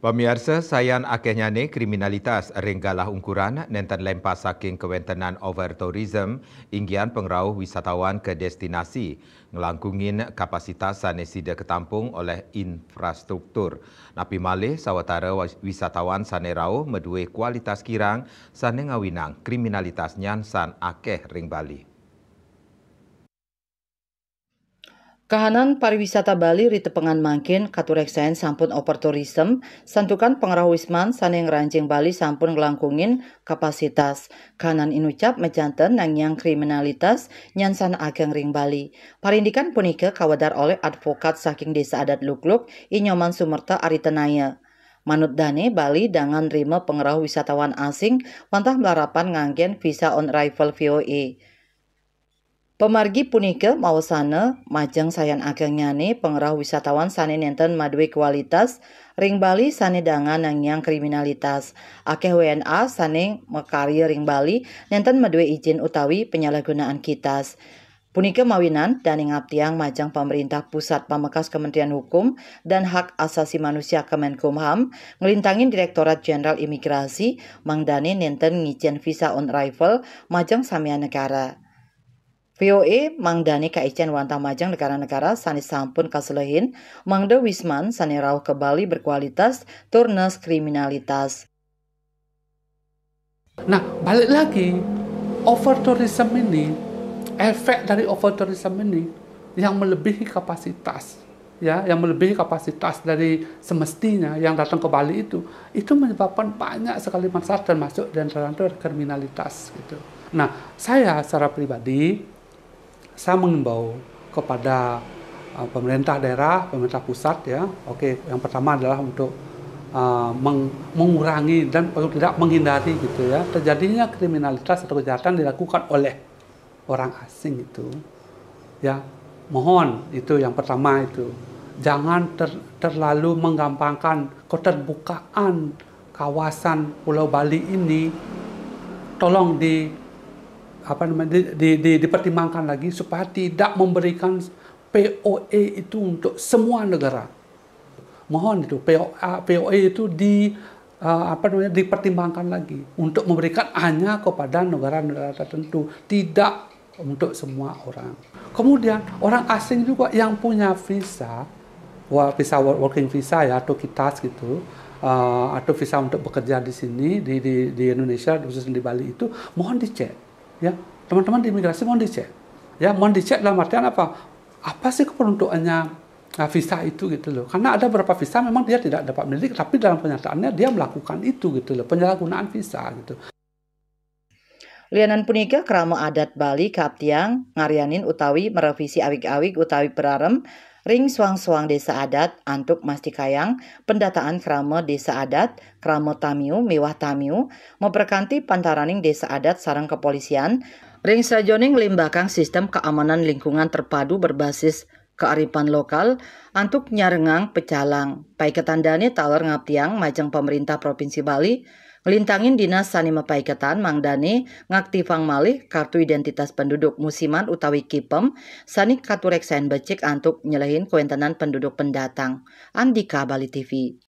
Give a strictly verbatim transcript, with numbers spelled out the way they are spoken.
Pamiarsa, sayan akehnyane kriminalitas ring galah ungkuran nenten lempas saking kawentenan overtourism, inggian pangrauh wisatawan ka destinasi, nglangkungin kapasitas sane sida katampung oleh infrastruktur. Napi malih sawatara wa-, wisatawan sane rauh madue kualitas kirang sane ngawinang kriminalitas nyansan akeh ring Bali. Kahanan pariwisata Bali ri tepengan mangkin katureksain sampun overtourism, santukan pangrauh wisman sane ngranjing Bali sampun nglangkungin kapasitas. Kahanan inucap majanten nangiang kriminalitas nyansan ageng ring Bali. Parindikan punika kawedar oleh advokat saking Desa Adat Lukluk, I Nyoman Sumerta Aritanaya. Manut dane, Bali dangan nrima pangrauh wisatawan asing wantah malarapan nganggen visa on arrival V O A. Pamargi punika mawasana majeng sayan agengnyane pangrauh wisatawan sane nenten madue kualitas ring Bali sane dangan nangiang kriminalitas. Akeh W N A sane makarya ring Bali nenten madue ijin utawi penyalahgunaan kitas. Punika mawinan dane ngaptiang majeng pamerintah pusat pamekas Kementerian Hukum dan Hak Asasi Manusia Kemenkumham, nglintangin Direktorat Jenderal Imigrasi, mangdane nenten ngicen visa on arrival majeng samian negara. V O A mangdane kaicen wantah majeng negara-negara sane sampun kaselehin, mangda wisman sane rauh ka Bali berkualitas tur nes kriminalitas. Nah, balik lagi, overtourism ini, efek dari overtourism ini yang melebihi kapasitas, ya, yang melebihi kapasitas dari semestinya yang datang ke Bali itu, itu menyebabkan banyak sekali masalah, termasuk di antaranya itu kriminalitas gitu. Nah, saya secara pribadi, saya mengimbau kepada uh, pemerintah daerah, pemerintah pusat, ya. Oke, yang pertama adalah untuk uh, meng- mengurangi dan paling tidak menghindari gitu, ya, terjadinya kriminalitas atau kejahatan dilakukan oleh orang asing itu. Ya, mohon, itu yang pertama itu. Jangan ter- terlalu menggampangkan keterbukaan kawasan Pulau Bali ini. Tolong di apa namanya di, di, di, dipertimbangkan lagi supaya tidak memberikan P O A itu untuk semua negara. Mohon itu, P O A, P O A itu di uh, apa namanya dipertimbangkan lagi untuk memberikan hanya kepada negara-negara tertentu, tidak untuk semua orang. Kemudian orang asing juga yang punya visa, wa- visa wo- working visa, ya, atau kitas gitu, uh, atau visa untuk bekerja di sini di di, di Indonesia, khususnya di Bali itu, mohon dicek, ya, teman-teman di imigrasi, mohon dicek, ya, mohon dicek dalam artian apa? Apa sih keperuntukannya uh, visa itu gitu loh? Karena ada beberapa visa memang dia tidak dapat mendidik, tapi dalam kenyataannya dia melakukan itu gitu loh, penyalahgunaan visa gitu. Lianan punika, krama adat Bali kaaptiang ngaryanin utawi merevisi awig-awig utawi prarem ring suang-suang desa adat antuk mastikayang pendataan krama desa adat, krama tamiu miwah tamiu, maprekanti pantaraning desa adat sareng kepolisian ring sajeroning nglimbakang sistem keamanan lingkungan terpadu berbasis kearifan lokal antuk nyarengang pecalang. Paiketan dane taler ngaptiang majeng Pemerintah Provinsi Bali nglintangin dinas sane mapaiketan mangdane ngaktifang malih Kartu Identitas Penduduk Musiman utawi KIPEM sane katureksain becik antuk nyelehin kawentenan penduduk pendatang. Andika, Bali T V.